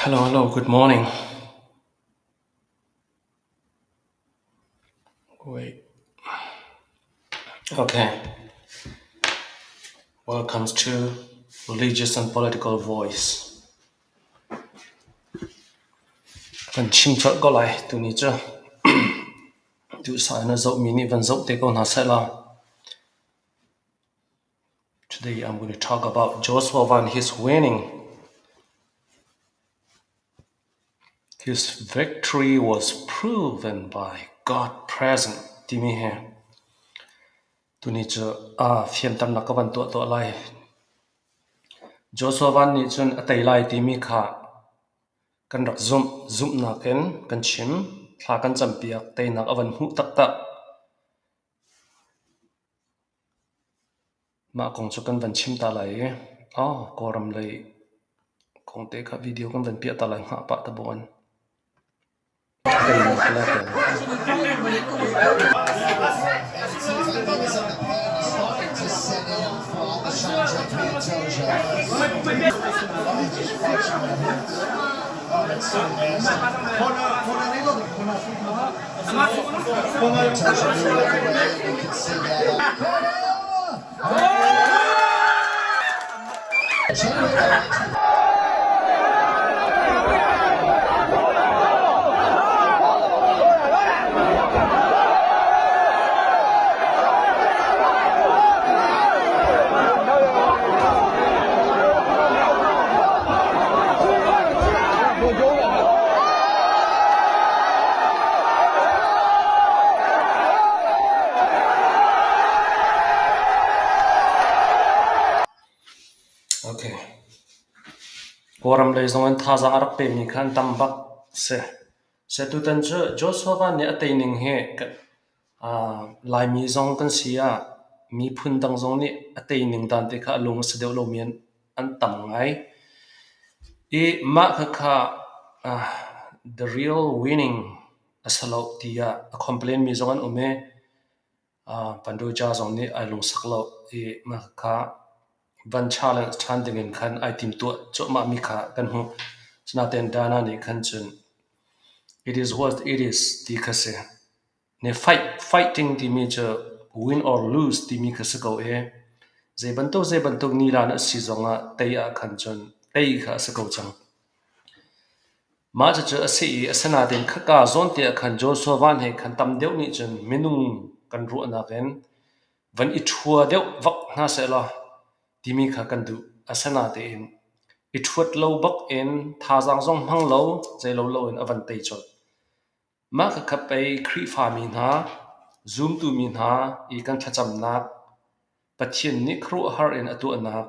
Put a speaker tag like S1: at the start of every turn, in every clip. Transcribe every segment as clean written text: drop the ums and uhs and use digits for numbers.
S1: Hello, hello, good morning. Wait. Okay. Welcome to Religious and Political Voice. Kan chim colh ko lai tuni cu. Duhsah in a zohmi nih van zoh te ko hna seh law. Today I'm going to talk about Joshua Van his winning. His victory was proven by God present timi hi tuni cu fianternak ka van tuah tuah lai. Joshua Van nih cun a tei lai timi kha kan rak zumh. Zumhnak in kan chim. Thla kan campiak. Teinak a van hmuh taktak. Mah kong cu kan van chim ta lai i Kawlram lei kong te kha video kan van piah ta lai hngah pah ta buan. Kawlram lei zong in thazaang a rak pemi kha an tam bak si. Tutan cu Joshua Van nih a tei ning hi Laimi zong kan si ah miphun dang zong nih a tei ning dan te kha a lung a si deuh lomi an tam ngai. I mah khakha the real winning a si lo tiah a complain mi zong an um i Pandoja zong nih ai lungsak lo i mah khakha van challenge ṭhan dingin khan ai timtuah cuahmah mi kha kan hmuh. Asinain Dana nih khan cun it is what it is ti kha si. Ne fight fighting timi cu win or lose timi kha si ko i zei bantuk zei bantuk nilan a si zongah tei ah khan cun tei kha a si ko cang. Mah cucu a si i asinain khaka zawn te ah khan Joshua Van he khan tam deuh nih cun minung kan ruahnak in van i ṭhua deuh vak hna sehlaw timi kha kan duh. Asinain i ṭhuat lo bak in thazaang zong hmang lo zeilo loin a van tei colh. Mah khakha pei Khrihfami hna, zumtu mi hna i kan thlacamnak, Pathian nih khuaruahhar in a tuahnak,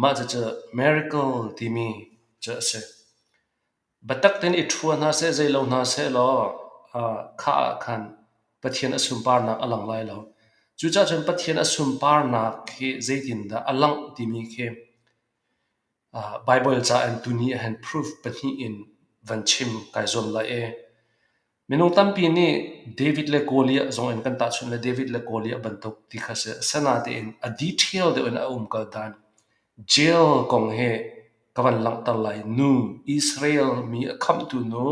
S1: mah cucu miracle timi cu a si. Biatak tein i ṭhua hna seh, zeilo hna sehlaw kha ah khan Pathian a sunparnak a lang lai lo. Cucaah cun Pathian a sunparnak hi zeitindah a langh timi khi Baibal ca in tuni ahhin proof pahnih in van chim kai zuam lai i minung tampi nih David le Goliath zong in kan tahchunh le David le Goliath bantuk ti kha si. Asinain a detail deuh in a umkal dan jail kong hi ka van langhter lai. Nu Israel mi a khamhtu nu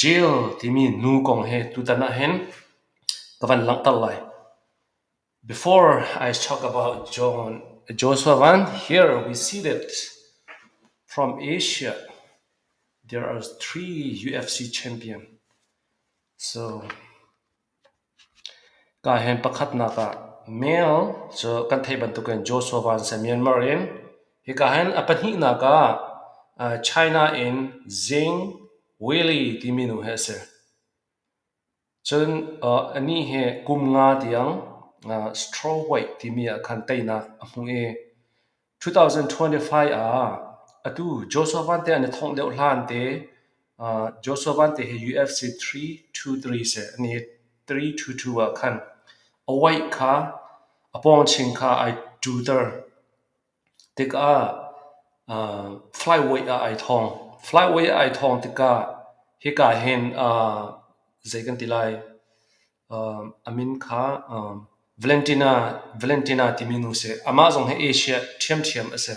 S1: jail timi nu kong hi tutan ahhin ka van langhter lai. Before I talk about John Joshua Van, here we see that from Asia there are three UFC champion. So ka hen pakhatnak ah male cu kan theih bantukin Joshua Van si Myanmar in hika hin a pahnihnak ah China in Zhang Weili timi nu hi a si. Cun anih hi kum nga tiang strawweight timi ah khan teinak a hmu i 2025 ah atu Joshua Van te an i thongh deuh hlan te Joshua Van te hi UFC 323 si ani 322 ah khan a weight kha a pawngching kha ai tuter tikah flyweight ah ai thawng. Flyweight ah ai thawng tikah hika hin zei kan ti lai a min kha Valentina Valentina timi nu si. Amah zong hi Asia ṭhiamṭhiam a si.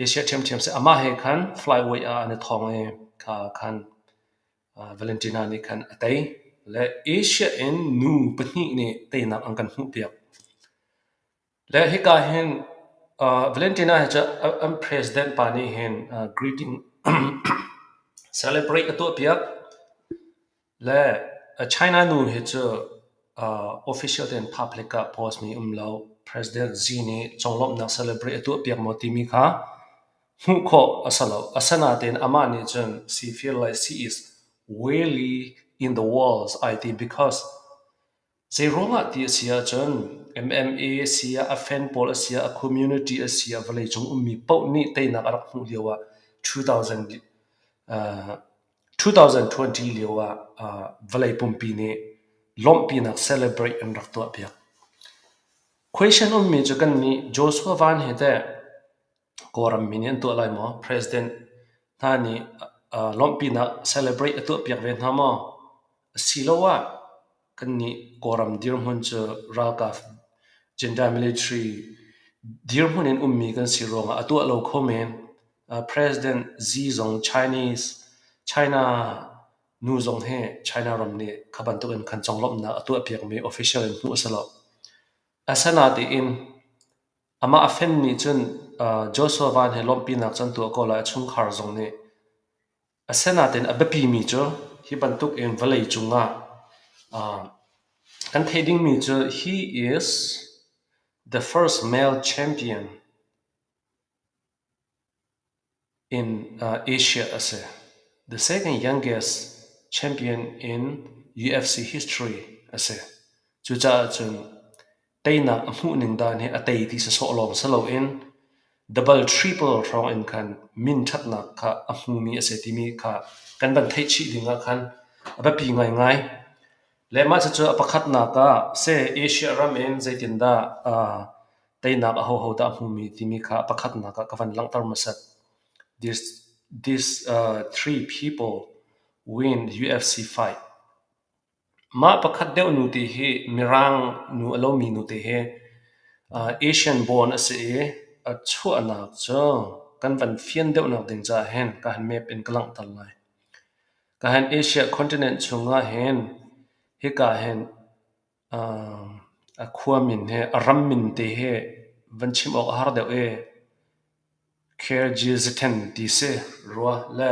S1: Asia ṭhiamṭhiam si. Amah he khan flyweight ah an i thong i kha khan Valentina nih khan a tei. Le Asia in nu pahnih nih teinak an kan hmuhpiak. Le hika hin Valentina hi cu an president pa nih hin greeting celebrate a tuahpiak. Le China nu hi cu official tein public ah post mi um lo. President Xi nih conglawmhnak celebrate a tuahpiak maw timi kha hmuh khawh a si lo. Asinain amah nih cun she feel like she is really in the world ai ti because Zeiruangah ti a si ahcun MMA a si ah, a fan pawl a si ah, a community a si ah vawleicung ummi paoh nih teinak a rak hmuh lio ah 2020 lio ah vawlei pumpi nih lawmhpinak celebrate an rak tuahpiak. Question ummi cu kannih Joshua Van he teh Kawlram mi nih an tuah lai maw? President hna nih lawmhpinak celebrate a tuahpiak ve hna maw? Asiloah kannih Kawlram dirhmun cu ralkap gender military dirhmun in ummi kan si ruangah a tuah lo kho men. President Xi zong Chinese, China nu zong hi China ram nih kha bantuk in khan conglawmhnak a tuahpiakmi official in hmuh a si lo. Asinain Amah a fen nih cun Joshua Van he lawmhpinak cu an tuah ko lai, a chungkhar zong nih. Asinain a biapimi cu hi bantuk in vawlei cungah kan theih dingmi cu he is the first male champion in Asia a si. The second youngest champion in UFC history a si. Cucaah cun teinak a hmuh ning dan hi a tei ti sawsawh lawng si loin double triple hrawng in khan min ṭhatnak kha a hmumi a si timi kha kan van theih chih ding ah khan a biapi ngaingai. Le mah cucu a pakhatnak ah seh Asia ram in zeitindah teinak ahoho dah a hmumi timi kha a pakhatnak ah ka van langhter hmasat. This three people win UFC fight. Mah pakhat deuh nu ti hi Mirang nu a lomi nu te hi Asian born a si i a chuahnak cu kan van fian deuhnak ding caah hin ka han map in ka langhter lai. Ka han Asia continent chungah hin hika hin a khua min he a ram min te hi van chim awk a har deuh i Kyrgyzstan ti si rua le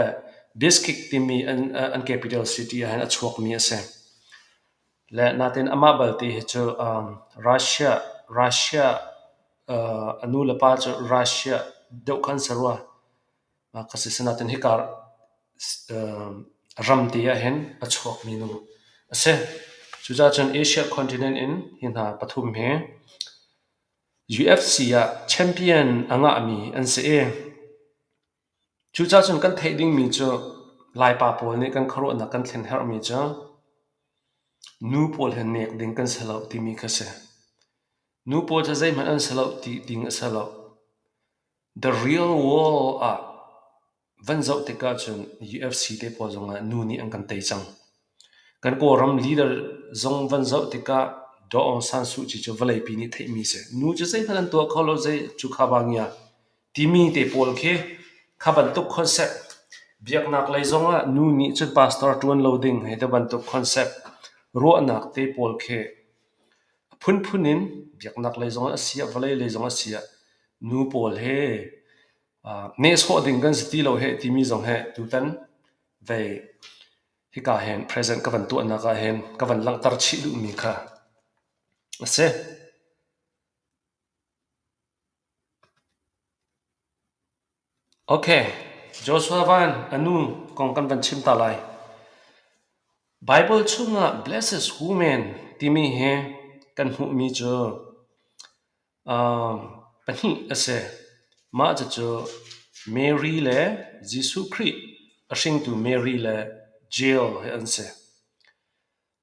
S1: Bishkek timi an capital city ah hin a chuakmi a si. Le natin amah balte hi cu Russia a nu le pa cu Russia deuh khan si rua. Ka si natin hika ram te ah hin a chuakmi nu a si. Cucaah cun Asia continent in hi hna pathum hi UFC ah champion a ngahmi an si i cucaah cun kan theih dingmi cu Laipa pawl nih kan khuaruahnak kan thlen herhmi cu nu pawl he nek ding kan si lo timi kha si. Nu pawl cu zeihmanh an si lo ti ding a si lo. The real world ah van zoh tikah cun UFC te pawl zongah nu nih an kan tei cang. Kan Kawlram leader zong van zoh tikah Daw Aung San Suu Kyi cu vawleipi nih theihmi si. Nu cu zeihmanh an tuah kho lo, zei cu kha ba ngia timi te pawl khi kha bantuk concept biaknak lei zongah nu nih cun pastor ṭuan lo ding hei ti bantuk concept ruahnak te pawl khi a phunphun in biaknak lei zongah a si ah vawlei lei zongah a si ah nu pawl he nehsawh ding kan si ti lo heh timi zong he tutan vei hika hin present ka van tuahnak ah hin ka van langhter chih duhmi kha a si. Okay, Joshua Van a nu kong kan van chim ta lai. Bible chungah blesses woman timi hi kan hmuhmi cu pahnih a si. Mah cucu Mary le Jesuh Khrih a hringtu Mary le Jill hi an si.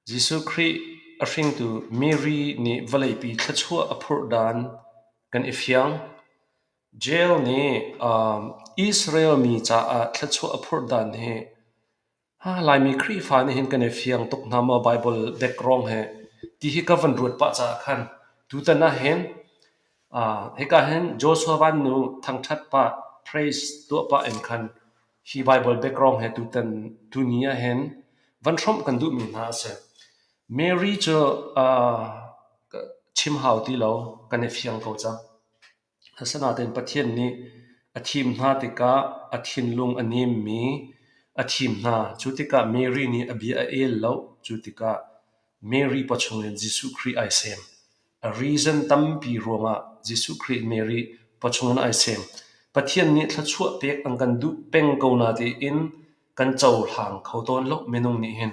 S1: Jesuh Khrih a hringtu Mary nih vawleipi thluachuah a phurh dan kan i fiang. Jail nih Israel mi caah thluachuah a phurh dan hi Laimi Khrihfa nih hin kan i fiang tuk hna maw Baibal background he ti hi ka van ruat pah caah khan tutan ah hin hika hin Joshua Van nu thangṭhat pah. Praise tuah pah in khan hi Bible background he tutan tuni ah hin van hrawmh kan duhmi hna a si. Mary cu chim hau ti lo, kan i fiang ko cang. Asinain Pathian nih a thim hna tikah a thinlung a nemmi a thim hna. Cu tikah Mary nih a bia a el lo. Cu tikah Mary pawchung in Jesuh Khrih ai sem. A reason tampi ruangah Jesuh Khrih Mary pawchung in ai sem. Pathian nih thluachuah pek an kan duh peng ko na tiin kan cohlang kho tawn lo minung nih hin.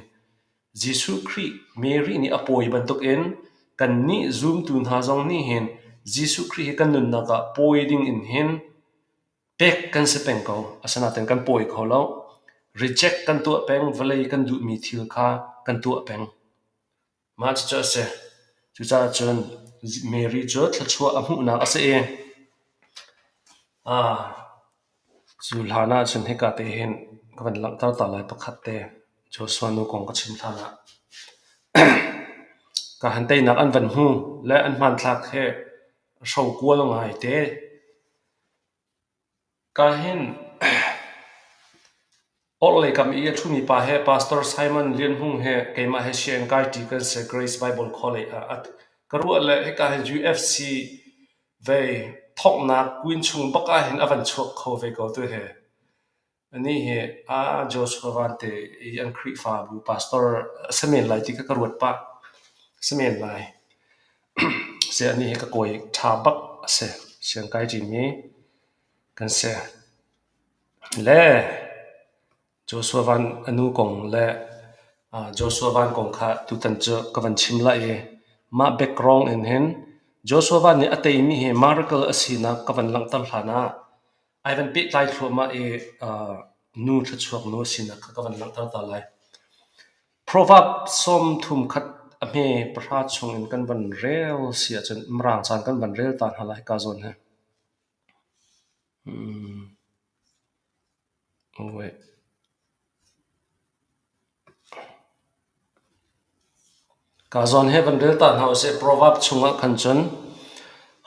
S1: Jesuh Khrih Mary nih a pawi bantukin kannih zumtu hna zong nih hin Jesuh Khrih hi kan nunnak ah pawi ding in hin pek kan si peng ko. Asinain kan pawi kho lo. Reject kan tuah peng, vawlei kan duhmi thil kha kan tuah peng. Mah cucu a si. Cucaah cun Mary cu thluachuah a hmuhnak a si i cu hlan ah cun hika te hin ka van langhter ta lai pakhat te Joshua nu kong ka chim hlan ah. Ka han teinak an van hmu le an hmanthlak he hrokual ngai te. Ka hin orhlei kam i a ṭhumi pa he Pastor Simon Lian Hmung he keimah he sianginn kai ṭi kan si Grace Bible College ah. Ka ruah le hika hin UFC vei thonghnak kuin chung bak ah hin a van chuak kho ve ko tu hi. Anih hi ah Joshua Vante i an Khrihfabu pastor a si men lai ti kha ka ruat pah. A si men lai. Si anih hi ka kawi ṭha bak a si. Siang kai ṭimi kan si. Le Joshua Van a nu kong le Joshua Van kong kha tutan cu ka van chim lai i mah background in hin Joshua Van nih a teimi hi miracle a sinak ka van langhter hlan ah ai van pehtlai thluahmah i nu thluachuak nu a sinak kha ka van langhter ta lai. Proverb 31 a hme 10 chung in kan van rel si ahcun Mirang caan kan van rel ta hna lai hika zawn hi. Ka zawn he van rel ta hna usih. Proverb chungah khan cun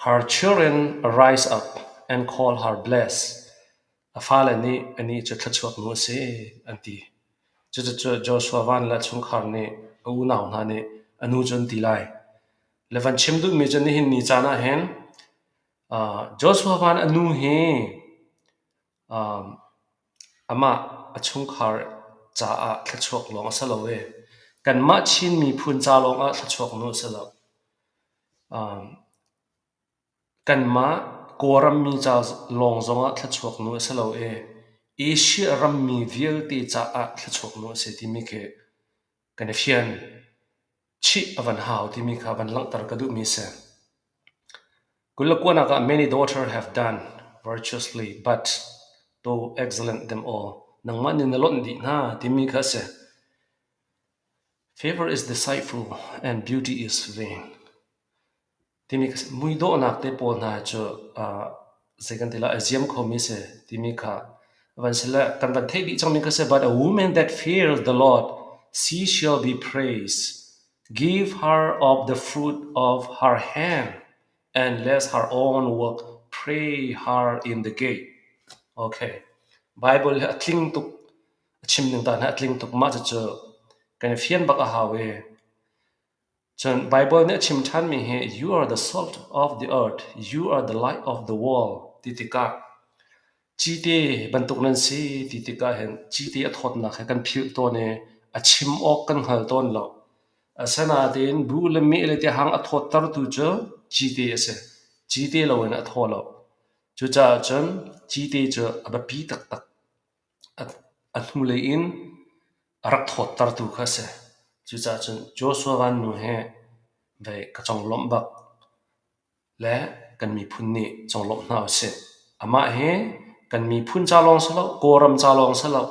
S1: Her children rise up and call her blessed. A fale nih anih cu thluachuak nu a si an ti. Cucu Joshua van le chungkhar nih a unau hna nih a nu cu an ti lai. Le van chim duhmi cu nihin ni caan ah hin Joshua van a nu hi amah a chungkhar caah thluachuak lawng a si lo i kanmah Chin miphun ca lawngah thluachuak nu a si lo. Kanmah Kawlram mi ca lawng zongah thluachuak nu a si lo i Asia rammi vialte caah thluachuak nu a si timi khi kan i fian. Chih a van hau timi kha van langhter ka duhmi a si. 29 ah many daughter have done virtuously but thou excellent them all. Nangmah nih na lonh dih hna timi kha a si. Favor is deceitful and beauty is vain. Timi kha muidawhnak te pawl hna cu zei kan ti lai a ziam khomi si timi kha van si le kan van theih dih cangmi kha si but a woman that fears the Lord she shall be praised give her of the fruit of her hand and let her own work pray her in the gate okay Bible hi a tling tuk a chim ning dan hi a tling tuk mah cucu kan i fian bak a hau i Cun Baibal nih a chim ṭhanmi hi "You are the salt of the earth, you are the light of the world" ti tikah cite bantuk nan si ti tikah hin cite a thawtnak hi kan philh tawn i a chim awk kan hngal tawn lo. Asinain buh le meh le tiahang a thawttertu cu cite a si. Cite loin a thaw lo. Cucaah cun cite cu a biapi taktak. A hnulei in a rak thawttertu kha a si. Cucaah cun Joshua van nu hi vei ka conglawmh bak le kan miphun nih conglawmh hna usih. Amah hi kan miphun ca lawng si lo, Kawlram ca lawng si lo.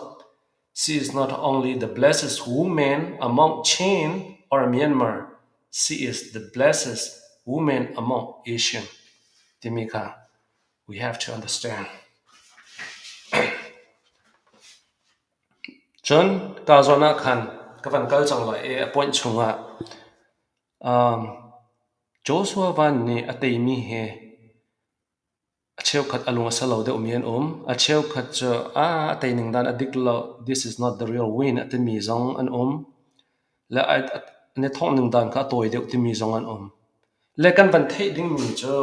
S1: She is not only the blessed woman among Chin or Myanmar, she is the blessed woman among Asian timi kha we have to understand. Cun ka zawn ah khan ka van kal cang lai i a point chungah Joshua Van nih a teimi hi a cheukhat a lung a si lo deuhmi an um. A cheukhat cu ah a tei ning dan a dik lo, this is not the real win a timi zong an um. Le an i thongh ning dan kha a tawi deuh timi zong an um. Le kan van theih dingmi cu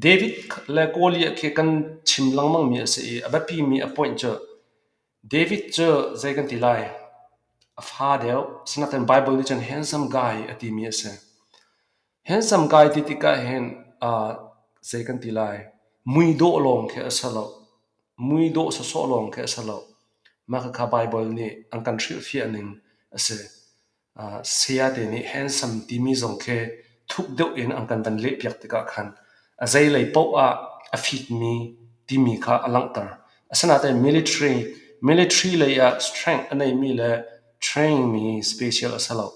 S1: David le Goliath khi kan chim lengmangmi a si i a biapimi a point cu David cu zei kan ti lai? A fa deuh. Sinain Baibal nih cun handsome guy a timi a si. Handsome guy ti tikah hin zei kan ti lai? Muidawh lawng khi a si lo. Muidawh sawsawh lawng khi a si lo. Mah khakha Baibal nih an kan hrilhfiah ning a si. Sayate nih handsome timi zong khi thuk deuh in an kan van lehpiak tikah khan a zeilei paoh ah a fitmi timi kha a langhter. Asinain military lei ah strength a neimi le train-mi special a si lo.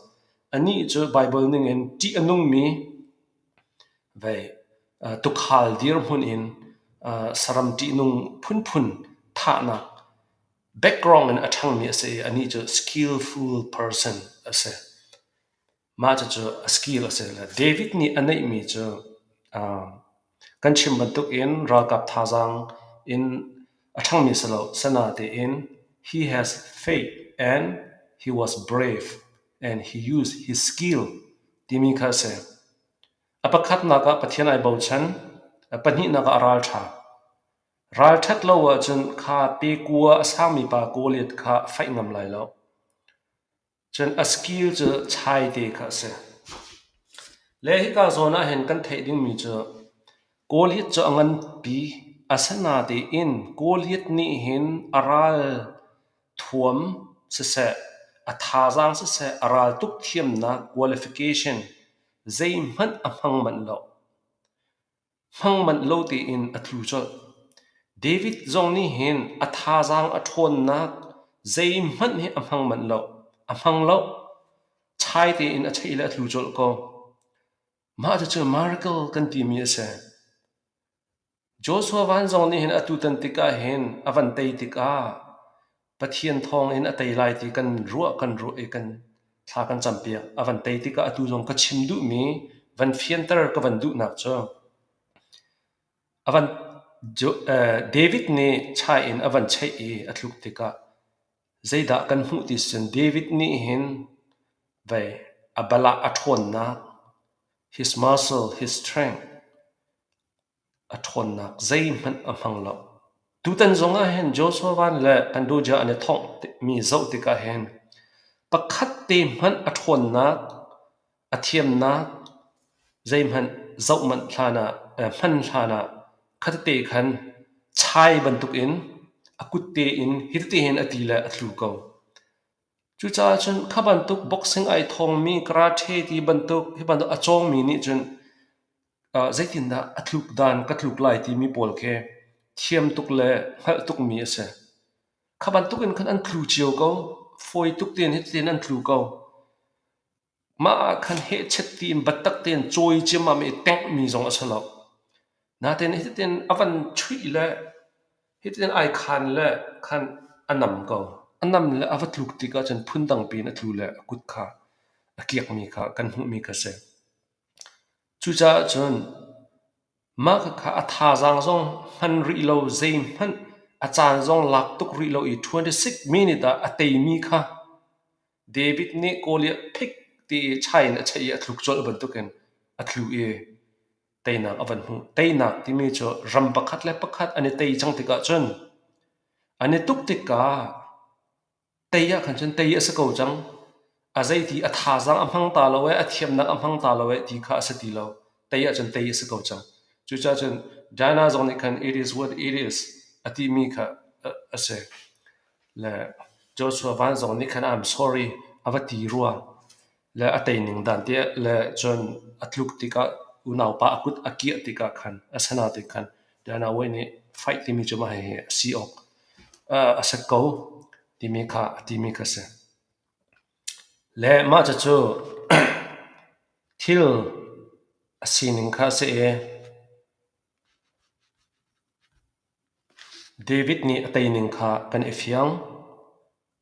S1: Anih cu Baibal ningin ṭih a nungmi vei tuukhal dirhmun in saram ṭihnung phunphun thahnak background in a ṭhangmi a si i anih cu skillful person a si. Mah cucu a skill a si. David nih a neihmi cu kan chim bantukin ralkap thazaang in a ṭhangmi a si lo. Sinain he has faith and he was brave and he used his skill timi kha a si. A pakhatnak ah Pathian ai bochan, a pahnihnak ah a ralṭha. Ralṭhat lo ahcun kha pekua a sangmi pa Goliath kha a faih ngam lai lo. Cun a skill cu chaite kha a si. Le hika zawn ah hin kan theih dingmi cu Goliath cu a nganpi. Asinain Goliath nih hin a ral thuam siseh, a thazaang siseh, a raltuk thiamnak qualification zeihmanh a hmang manh lo. Hmang manh lo tein a tlu colh. David zong nih hin a thazaang a ṭhawnnak zeihmanh hi a hmang manh lo. A hmang lo. Chai tein a cheih le a tlu colh ko. Mah cucu miracle kan timi a si. Joshua Van zong nih hin atutan tikah hin a van tei tikah Pathian thawngin a tei lai ti kan ruah kan ruah i kan thla kan campiak. A van tei tikah atu zong ka chim duhmi van fianter ka van duhnak cu a van David nih chai in a van cheih i a tluk tikah zeidah kan hmuh ti cun David nih hin vei a balah a ṭhawnnak his muscle his strength A ṭhawnnak zeihmanh a hmang lo. Tutan zong ah hin Joshua Van le Pandoja an i thonghmi zoh tikah hin pakhat te hmanh a ṭhawnnak, a thiamnak zeihmanh zoh manh hlan ah, hman hlan ah khatete khan chai bantukin a kut tein hitete hin a ti le a tlu ko. Cucaah cun kha bantuk boxing ai thawngmi karate ti bantuk hi bantuk a cawngmi nih cun zeitindah a tluk dan ka tluk lai timi pawl khi thiam tuk le hngalh tukmi a si. Kha bantuk in khan an tlu cio ko. Fawi tuk tein hiti an tlu ko. Mah ah khan hehchet tiin biatak tein cawi ciammam i tenghmi zong a si lo. Nain hitin a van chuih le hitin ai khan le khan a nam ko. A nam le a va tluk tikah cun phundang piin a tlu le a kut kha a kiakmi kha kan hmuhmi kha a si. Cucaah cun mah khakha a thazaang zong hman rih lo, zeihmanh a caan zong lak tuk rih lo i 26 minute ah a teimi kha David nih Goliath phik ti i chai in a cheih i a tluk colh bantukin a tlu i teinak a van hmuh. Teinak timi cu ram pakhat le pakhat an i tei cang tikah cun an i tuk tikah Tei ah khan cun tei a si ko cang. A zeiti a thazaang a hmang ta lo ee, a thiamnak a hmang ta lo ee ti kha a si ti lo. Tei ahcun tei a si ko cang. Cucaah cun Dana zong nih khan it is what it is a timi kha a si. Le Joshua Van zong nih khan I'm sorry a va ti rua. Le a tei ning dan te le cun a tluk tikah unaupa a kut a kiah tikah khan a sana tik khan Dana White nih fight timi cu mah hihi a si awk a si ko timi kha a timi kha a si. Le mah cucu thil a sining kha a si i David nih a tei ning kha kan i fiang.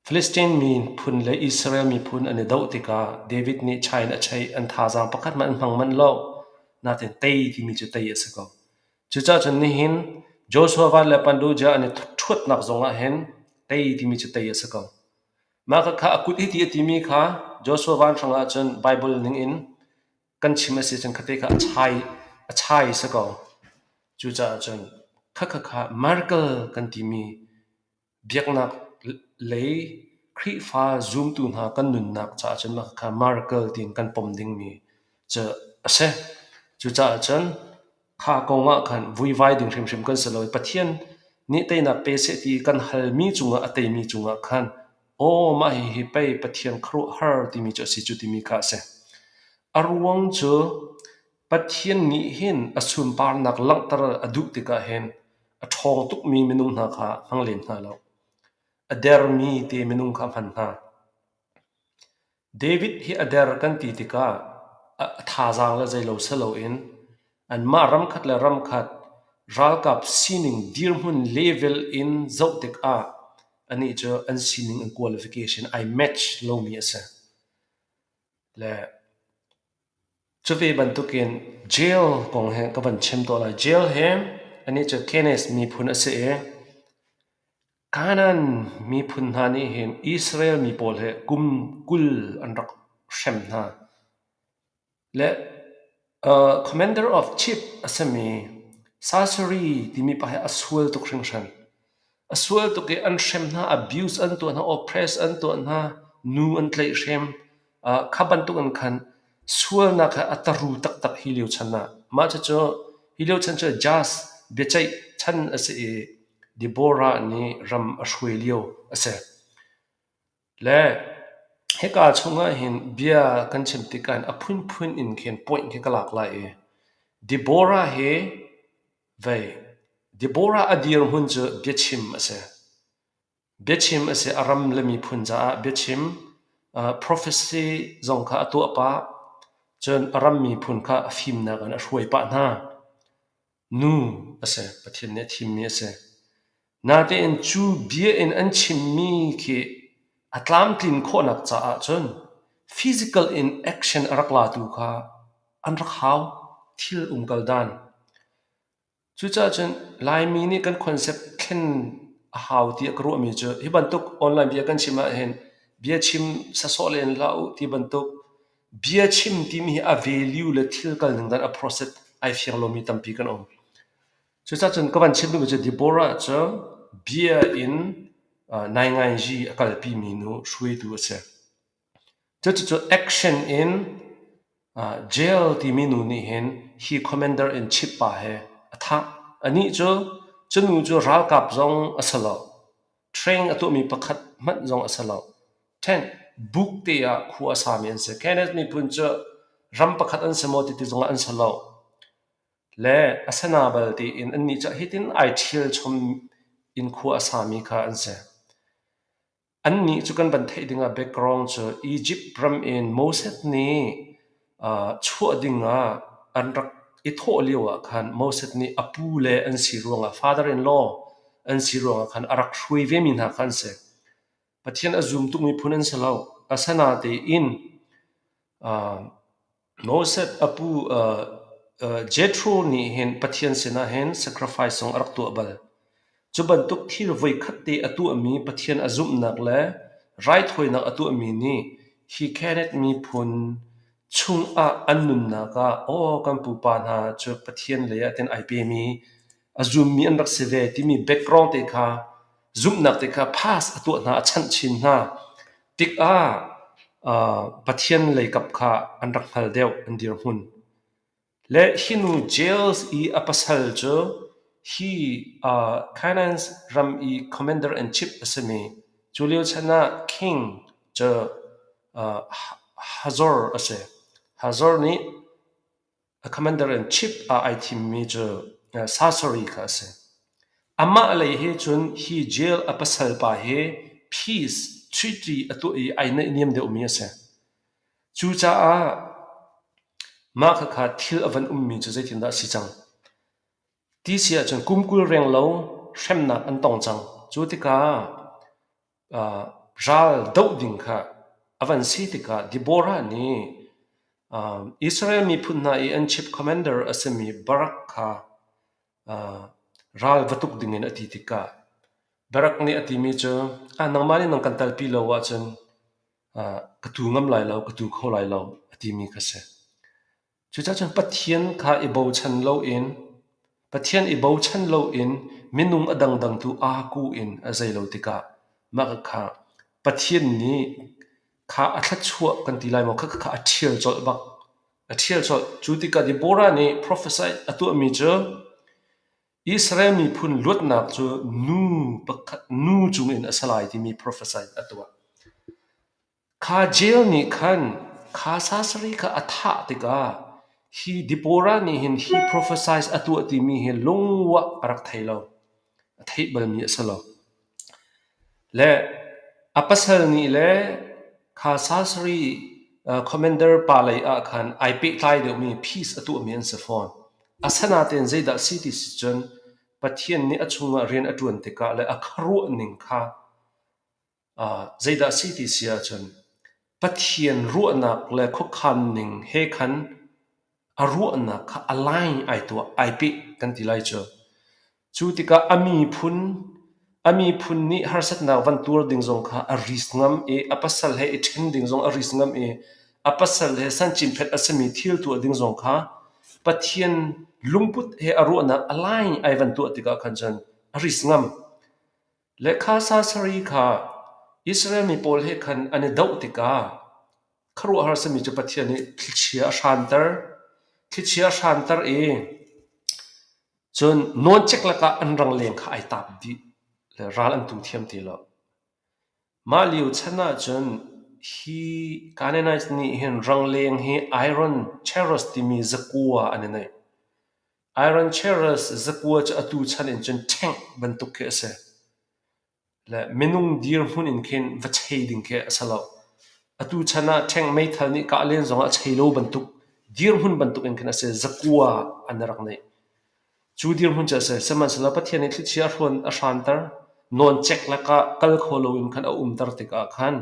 S1: Filistin miphun le Israel miphun an i doh tikah David nih chai in a cheih, an thazaang pakhat hmanh an hmang manh lo. Nain tei timi cu tei a si ko. Cucaah cun nihin. Joshua Van le Panduja an i ṭhuatnak zong ah hin tei timi cu tei a si ko. Mah khakha a kut hi ti a timi kha Joshua Van hrang ahcun Bible ning in kan chim a si cun khate kha a chai a chai si ko. Cucaah cun khakha miracle kan timi biaknak lei Khrihfa zumtu hna kan nunnak caah cun mah khakha miracle tiin kan pom dingmi cu a si. Cucaah cun kha kong ah khan vuivai ding hrimhrim kan si lo i Pathian nih teinak pe seh ti kan halmi cungah a teimi cungah khan aw mah hihi pei Pathian khuaruahhar timi cu a si cu timi kha a si. A ruang cu Pathian nih hin a sunparnak langhter a duh tikah hin a ṭhawng tukmi minung hna kha hmang lem hna lo. A dermi te minung kha hman hna. David hi a der kan ti tikah a thazaang le zeilo si loin anmah ramkhat le ramkhat ralkap sining dirhmun level in zoh tikah anih cu an sining an qualification ai match lomi a si. Le cu ve bantukin jail kong he ka van chim tuah lai. Jail hi anih cu Kenneth miphun a si i Kanaan miphun hna nih hin Israel mi pawl hi kum 20 an rak hrem hna. Le commander of chief a simi Sasari timi pa hi a sual tuk hringhran. A sual tuk i an hrem hna, abuse an tuah hna, oppress an tuah hna, nu an tlaihhrem. Kha bantuk in khan sualnak he a taru taktak hi lio chan ah. Mah cucu hi lio chan cu just biaceih chan a si i Deborah nih ram a hruai lio a si. Le hika chungah hin bia kan chim tikah hin a phunphun in khin point khi ka lak lai i Deborah hi vei Deborah a dirhmun cu biachim a si. Biachim a si. A ram le miphun caah biachim, prophecy zong kha a tuah pah. Cun a ram miphun kha a fimnak in a hruai pah hna. Nu a si. Pathian nih a thimmi a si. Natein cu bia in an chimmi khi a tlamtlin khawhnak caah cun physical in action a rak latu kha an rak hau. Thil umkal dan. Cucaah cun Laimi nih kan concept thlen a hau tiah ka ruahmi cu hi bantuk online bia kan chim ahhin bia chim sasawh len hlah u ti bantuk bia chim timi hi a value le thil kal ning dan a process ai fiang lomi tampi kan um. Cucaah cun ka van chim duhmi cu Deborah cu bia in naingainzi a kalpimi nu hruaitu a si. Cucu action in jail timi nu nih hin hi commander in chief pa he a thah. Anih cu cu nu cu ralkap zong a si lo. Train a tuahmi pakhat hmanh zong a si lo. Tent buk te ah khua a sami an si. Kenneth miphun cu ram pakhat an si maw ti ti zongah an si lo. Le a sana bal tein annih cu hitin ai ṭhial chom in khua a sami kha an si. Annih cu kan van theih dingah background cu Egypt ram in Moses nih chuah dingah an rak i thawh lio ah khan Moses nih a pu le an si ruangah father-in-law an si ruangah khan a rak hruai vemi hna kha an si. Pathian a zum tukmi phun an si lo. Asinatein Moses a pu Jethro nih hin Pathian sinah hin sacrifice zong a rak tuah bal. Cu bantuk thil voikhat te a tuahmi Pathian a zumhnak le raithawinak a tuahmi nih hi Kenneth miphun chungah an nunnak ah aw kan pupa hna cu Pathian lei ah tin ai pemi a zummi an rak si ve timi background te kha zumhnak te kha pass a tuah hna a chanh chin hna tikah Pathian lei kap kha an rak hngal deuh an dirhmun. Le hi nu jails i a pasal cu hi Canaan ram i commander in chief a simi cu lio chan ah king cu Hazor a si. Hazor nih A commander in chief ah ai thimmi cu Sasari kha a si. Amah lei he cun hi jail a pasal pa he peace treaty a tuah i ai naihniam deuhmi a si. Cucaah mah khakha thil a van ummi cu zeitindah a si cang? Ti si ahcun kum 20 renglo hremnak an tong cang. Cu tikah ral doh ding kha a van si tikah Deborah nih Israel miphun hna i an chief commander a simi Barak kha. Ral va tuk dingin a ti tikah Barak nih a timi cu ah nangmah nih nang kan talpi lo ahcun ka tu ngam lai lo, ka tu kho lai lo a timi kha si. Cucaah cun Pathian kha i bochan loin Pathian i bochan loin minung a dangdang tu aa ku in a zei lo tikah mah kha Pathian nih kha a thluachuah kan ti lai maw kha kha a ṭhial colh bak. A ṭhial colh. Cu tikah Deborah nih prophesy a tuahmi cu Israel miphun luatnak cu nu pakhat nu cungin a si lai timi prophesy a tuah. Kha jail nih khan kha sasari kha a thah tikah hi Deborah nih hin hi prophesize a tuah timi hi lungwah a rak thei lo. A theih balmi a si lo. Le a pasal nih le kha sasari commander pa lei ah khan ai pehtlai deuhmi peace a tuahmi an si fawn. Asinain zeidah si ti si cun Pathian nih a chungah rian a ṭuan tikah le a khuaruah ning kha Zeidah a si ti si ahcun Pathian ruahnak le khuakhan ning he khan a ruahnak kha align ai tuah, ai peh kan ti lai cu. Cu tikah a miphun nih harsatnak van tuar ding zong kha a risk ngam i a pasal he i ṭhen ding zong a risk ngam i a pasal he sancinphet a simi thil tuah ding zong kha Pathian lungput he a ruahnak align ai van tuah tikah khan cun a risk ngam. Le kha sasari kha Israel mi pawl he khan an i doh tikah khuaruahhar simi cu Pathian nih thlichia a hranter. Thlichia a hranter i cun nawncek lakah an rangleng kha ai tap dih le ral an tu thiam ti lo. Mah lio chan ahcun hi Canaanites nih hin rangleng hi iron chariots timi zakua an i neih. Iron Charles zakua cu atu chan in cun ṭhengh bantuk khi a si. Le minung dirhmun in khin va chei ding khi a si lo. Atu chan ah ṭhengh meithal nih kah len zongah a chei lo bantuk dirhmun bantuk in khin a si. Zakua an rak neih. Cu dirhmun cu a si. Sihmanhsehlaw Pathian nih thlichia a hranter, nawncek lakah kal kho loin khan a umter tikah khan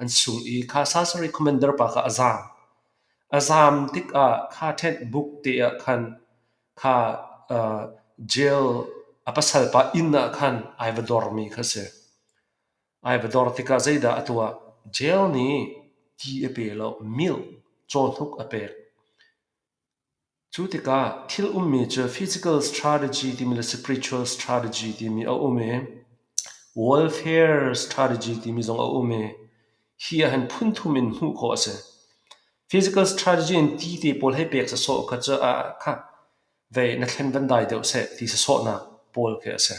S1: an sung i kha sasari commander pa kha a zaam. A zaam tikah kha ṭhenh buk te ah khan kha jail a pasal pa inn ah khan ai va dormi kha a si. Ai va dor tikah zeidah a tuah? Jail nih ti a pe lo, milk cawhnuk a pek. Cu tikah thil ummi cu physical strategy timi le spiritual strategy timi a um i welfare strategy timi zong a um i hi ah hin phunthum in hmuh khawh a si. Physical strategy in ti te pawl hei pek sawsawh kha cu ah kha vei na thlen van dai deuh seh ti sawsawhnak pawl khi a si.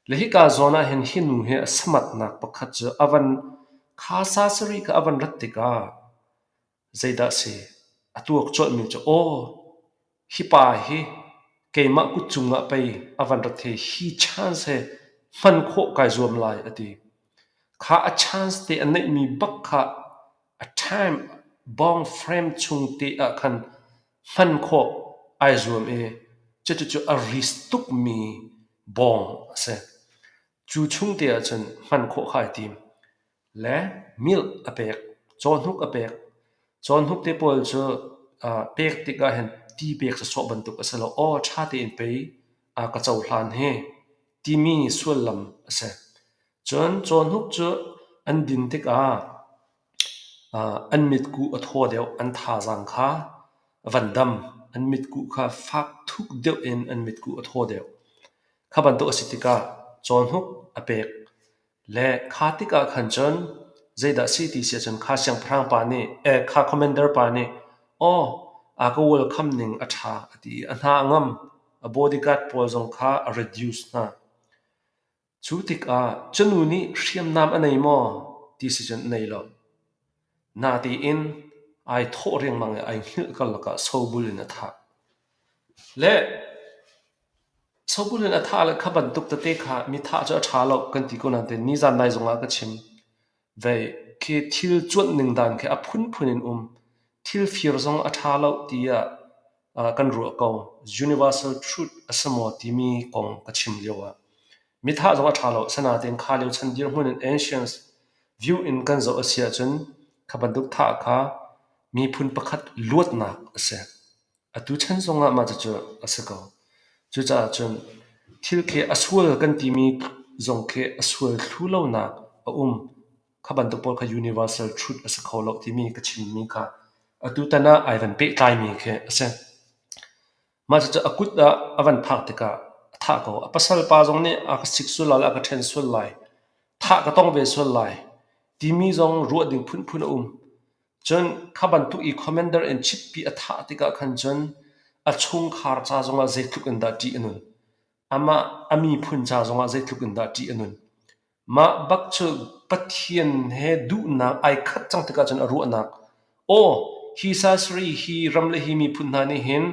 S1: Le hika zawn ah hin hi nu hi a samatnak pakhat cu a van kha sasari kha a van rat tikah Zeidah a si? A tuak colhmi cu aw, hi pa hi keimah kut cungah pei a van rat hi hi chance he hman khawh kai zuam lai a ti. Kha a chance te a neihmi bak kha a time bong frame chung te ah khan hman khawh ai zuam i cucucu a risk tukmi bong a si. Cu chung te ahcun hman khawh kha ai tim. Le milk a pek, cawhnuk a pek. Cawhnuk te pawl cu pek tikah hin ti pek sawsawh bantuk a si lo. Aw ṭha tein pei a ka cohlan hi timi sullam a si. Cun cawhnuk cu an din tikah an mitkuh a thaw deuh, an thazaang kha a van dam. An mitkuh kha fak thuk deuh in an mitkuh a thaw deuh. Kha bantuk a si tikah cawhnuk a pek. Le kha tikah khan cun zeidah si ti si ahcun kha siangpahrang pa nih kha commander pa nih aw a ka welcome ning a ṭha a ti i a hna a ngam. A bodyguard pawl zong kha a reduce hna. Cu tikah cu nu nih hriamnam a nei maw ti si cun a nei lo. Natein ai thawh riangmang i ai hngilh karlak ah sobul in a thah. Le Sobul in a thah le kha bantuk tete kha mi thah cu a ṭha lo kan ti ko nain nizan nai zongah ka chim. Vei khi thil cuanh ning dan khi a phunphun in um. Thil fir zong a ṭha lo tiah kan ruah ko. Universal truth a si maw timi kong ka chim lio ah. Mi thah zong a ṭha lo. Asinain kha lio chan dirhmun in ancients view in kan zoh a si ahcun kha bantuk thah kha miphun pakhat luatnak a si. Atu chan zongah mah cucu a si ko. Cucaah cun Thil khi a sual kan timi zong khi a sual thlu lonak a um. Kha bantuk pawl kha universal truth a si kho lo timi ka chimmi kha atutan ah ai van pehtlaimi khi a si. Mah cucu a kut ah a van phak tikah a thah ko. A pasal pa zong nih a ka sik sual lai le a ka ṭhen sual lai, thah ka tong ve sual lai timi zong ruah ding phunphun a um. Cun kha bantuk i commander in chippi a thah tikah khan cun a chungkhar ca zongah zeitluk in dah ṭih a nun. Amah a miphun ca zongah zeitluk in dah ṭih a nun. Mah bak cu Pathian he duhnak ai khat cang tikah cun a ruahnak, aw, hi sasari hi ram le hi miphun hna nih hin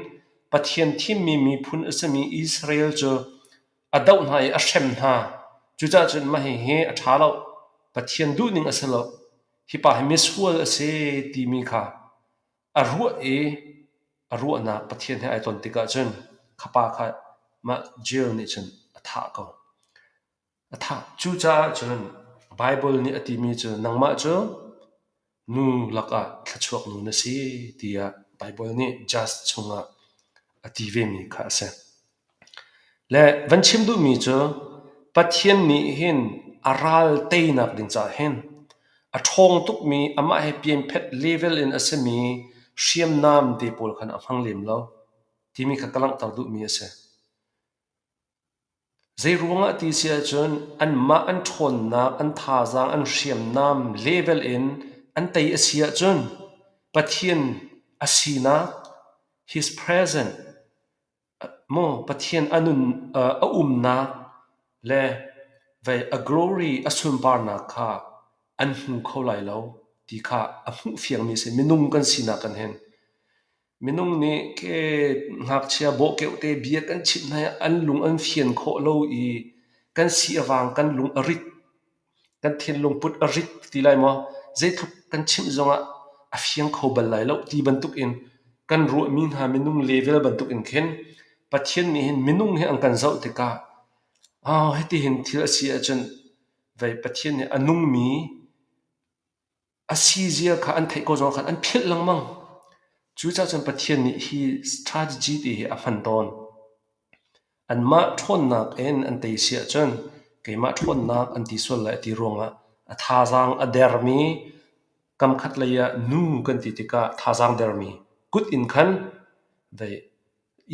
S1: Pathian thimmi miphun a simi Israel cu a doh hna i a hrem hna. Cucaah cun mah hihi a ṭha lo. Pathian duhning a si lo. Hi pa hi misual a si timi kha a ruah i a ruahnak Pathian he ai ton tikah cun kha pa kha mah jail nih cun a thah ko. A thah. Cucaah cun Baibal nih a timi cu nangmah cu nu lakah thluachuak nu na si tiah Baibal nih Judge chungah a ti vemi kha a si. Le van chim duhmi cu Pathian nih hin a ral teinak ding caah hin a ṭhawng tukmi amah he pianphet level in a simi hriamnam te pawl khan a hmang lem lo timi kha ka langhter duhmi a si. Zeiruangah ti si ahcun anmah an ṭhawnnak, an thazaang, an hriamnam level in an tei a si ahcun Pathian a sinak, His presence, maw Pathian a nun a umnak le vei a glory a sunparnak kha an hmu kho lai lo ti kha a hmuh fiangmi a si. Minung kan sinak kan hin. Minung nih ke ngakchia bawhkeuh te bia kan chimh hna i an lung an fian khawh lo i kan si a vang, kan lung a rit, kan thinlung put a rit ti lai maw? Zeitluk kan chimh zongah a fiang kho bal lai lo ti bantukin kan ruahmi hna minung level bantukin khin Pathian nih hin minung hi an kan zoh tikah oh hitihin thil a si ahcun vei Pathian nih a nungmi A sizia kha an theih ko zongah khan an philh lengmang. Cucaah cun Pathian nih hi strategy ti hi a hman tawn. Anmah ṭhawnnak in an tei si ahcun keimah ṭhawnnak an ti sual lai ti ruangah a thazaang a dermi kamkhat lei ah nu kan ti tikah thazaang dermi kut in khan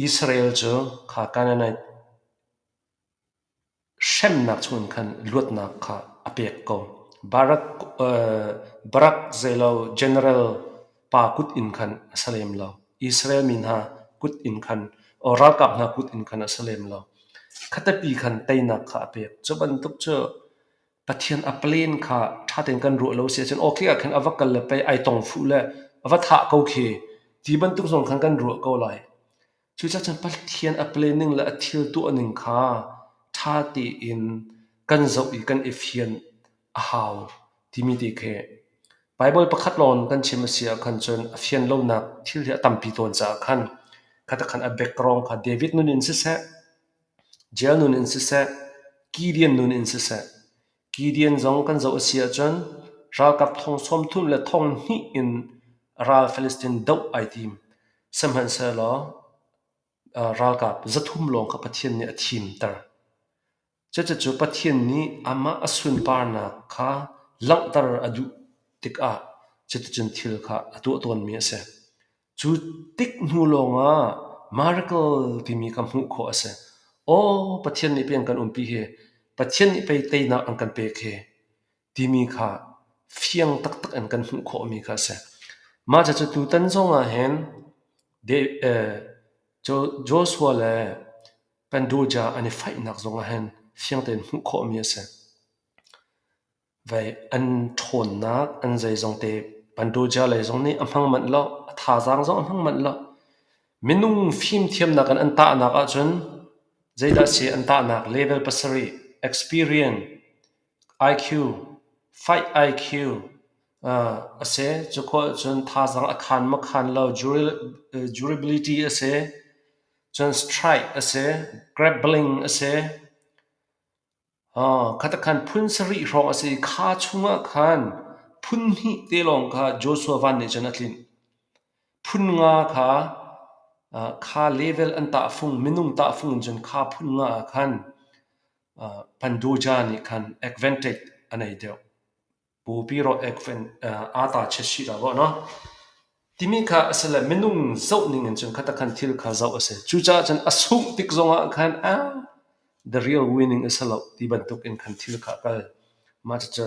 S1: Israel cu kha Canaanite Hremnak chungin khan luatnak kha a pek ko. Barak, Barak zeilo general pa kut in khan a si lem lo. Israel mi hna kut in khan, or ralkap hna kut in khan a si lem lo. Khatapi khan teinak kha a pek. Cu bantuk cu Pathian a plan kha ṭha tein kan ruah lo si ahcun okay ah khan a va kal le pei ai tong fuh le a va thah ko khi ti bantuk zong khan kan ruah ko lai. Cucaah cun Pathian a planning le a thil tuahning kha ṭha tein kan zoh i kan i fian a hau timi te khi Baibal pakhat lawng kan chim a si ahkhan cun a fian lonak thil hi a tampi tawn caah khan kha khan a background kha David nun in siseh, Jael nun in siseh, Gideon nun in siseh, Gideon zong kan zoh a si ahcun ralkap thong 30 le thong hnih in ral Filistin doh ai tim. Sihmanhsehlaw ralkap 300 lawng kha Pathian nih a thimter. Cucu Pathian nih amah a sunparnak kha langhter a duh tikah cuticun thil kha a tuah tawnmi a si. Cu tik hnu lawngah miracle timi kha hmuh khawh a si. Aw Pathian nih pei an kan umpi hi, Pathian nih pei teinak an kan pek hi timi kha fiang taktak in kan hmuh khawhmi kha a si. Mah cucu tutan zong ah hin Joshua le Pandoja an i faihnak zong ah hin fiang tein hmuh khawhmi a si. Vei an ṭhawnnak an zeizong te Pandoja lei zong nih a hmang manh lo, a thazaang zong a hmang manh lo. Minung fimthiamnak in an tahnak ahcun zeidah si an tahnak level pasarih, experience, IQ, fight IQ a si. Cu khawh ahcun thazaang a khan maw khan lo, durability a si, cun strike a si, grappling a si. Khatakhan phun sarih hrawng a si i kha chungah khan phun hnih te lawng kha Joshua van nih cun a tlinh. Phun nga kha. Kha level an tahfung, minung tahfung in cun kha phun nga ah khan Pandoja nih khan advantage a nei deuh. Pawpi rawh aa ta chiat dah rua no. Timi kha a si le minung zoh ning in cun khata khan thil kha zoh a si. Cucaah cun a sungh tik zongah khan ah the real winning a si lo ti bantuk in khan thil kha a kal. Mah cucu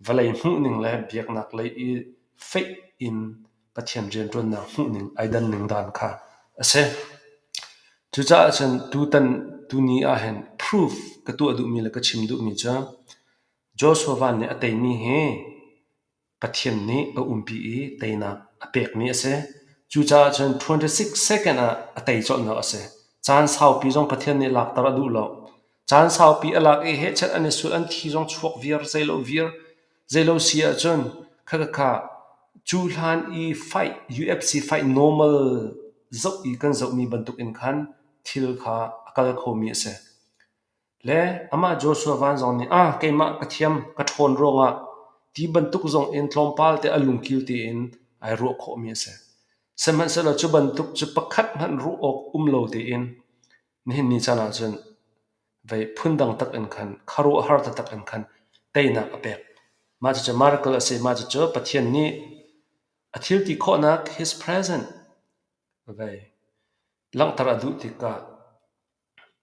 S1: vawlei hmuhning le biaknak lei i feih in Pathian rianṭuannak hmuhning ai dan ning dan kha a si. Cucaah cun tutan tuni ahhin proof ka tuah duhmi le ka chim duhmi cu Joshua Van nih a teimi hi Pathian nih a umpi i teinak a pekmi a si. Cucaah cun 26 second ah a tei colhnak a si. Caan saupi zong Pathian nih lakter a duh lo. Caan saupi a lak i hehchet an i sul an thi zong chuak viar zeilo viar zeilo si ahcun khakha cu hlan i fight UFC fight normal zoh i kan zohmi bantuk in khan thil kha a kal khomi a si. Le amah Joshua Van zong nih ah keimah ka thiam ka ṭhawn ruangah ti bantuk zong in tlawmpal te a lungkil tein ai ruah khawhmi a si. Sihmanhsehlaw cu bantuk cu pakhat hmanh ruah awk um lo tein nihin ni caan ahcun vei phundang tak in khan khuaruahhar taktak in khan teinak a pek. Mah cucu miracle a si. Mah cucu Pathian nih a thil ti khawhnak his present vei langhter a duh tikah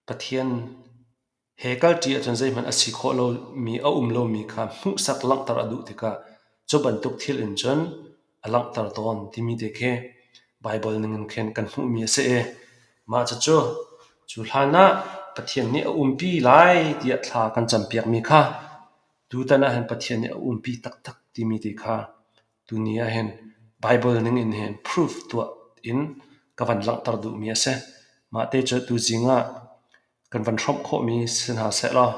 S1: Pathian he kalṭi ahcun zeihmanh a si khawh lomi a um lomi kha hmuhsak langhter a duh tikah cu bantuk thil in cun a langhter tawn timi te khi Baibal ningin khin kan hmuhmi a si i mah cucu cu hlan ah Pathian nih a umpi lai tiah thla kan campiakmi kha tutan ah hin Pathian nih a umpi taktak timi te kha tuni ah hin Baibal ning in hin proof tuah in ka van langhter duhmi a si. Mah te cu tuzing ah kan van hrawmh khawhmi si hna seh law.